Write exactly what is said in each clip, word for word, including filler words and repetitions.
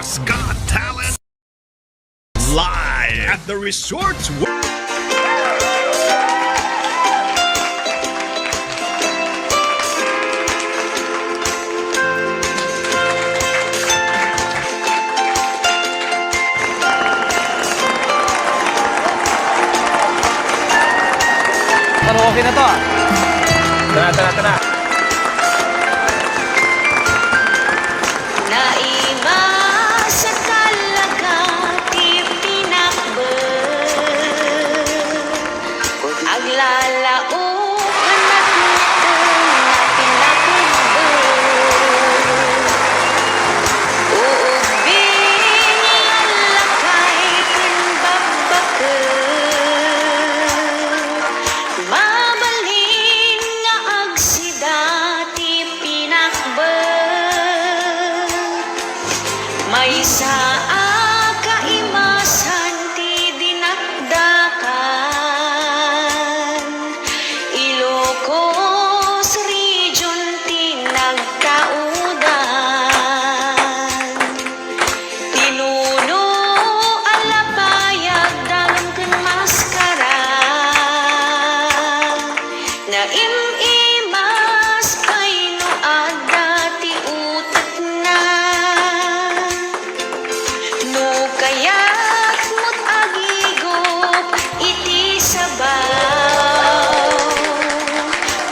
Got Talent live at the Resorts World. Pero okay na to, ah. Tara, tara, tara. Naimas talaga ti pinakbet. Aglalaok, natutong, napinapudbet. Uubbing, lallakay ken babbaket. Mabalin nga agsida ti pinakbet. Maysa a kaimasan ti dinakdakan, Ilocos Region ti nagtaudan. Pinuno a lapayag, dalem ken maskara. Naim-imas pay no adda ti utekna. No kayat met agigup iti sabaw,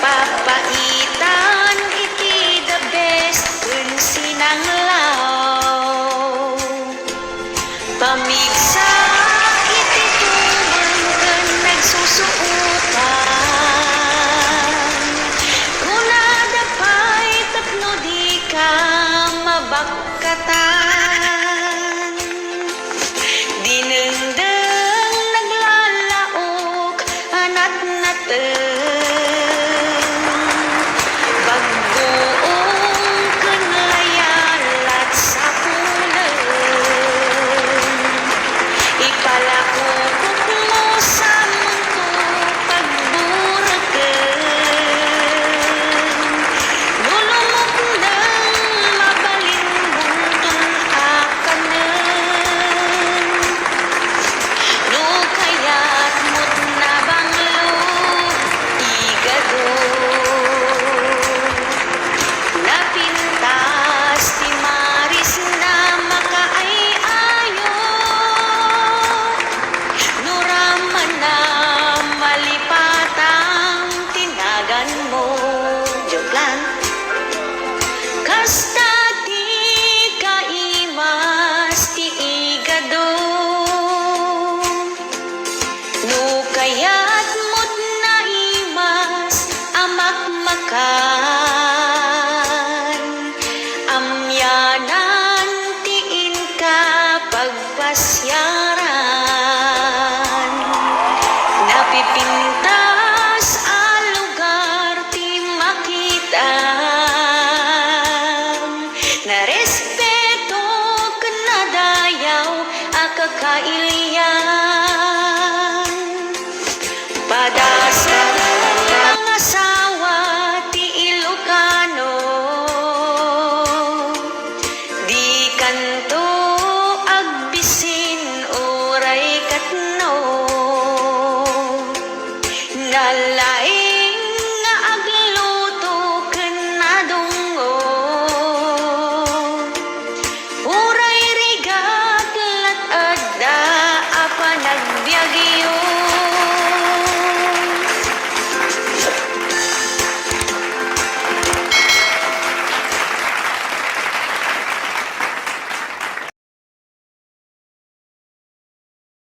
papaitan iti the best ken sinanglaw. Pamigsa iti tumeng ken nagsusuotan. Kunada pay tapno dika mabakkatan.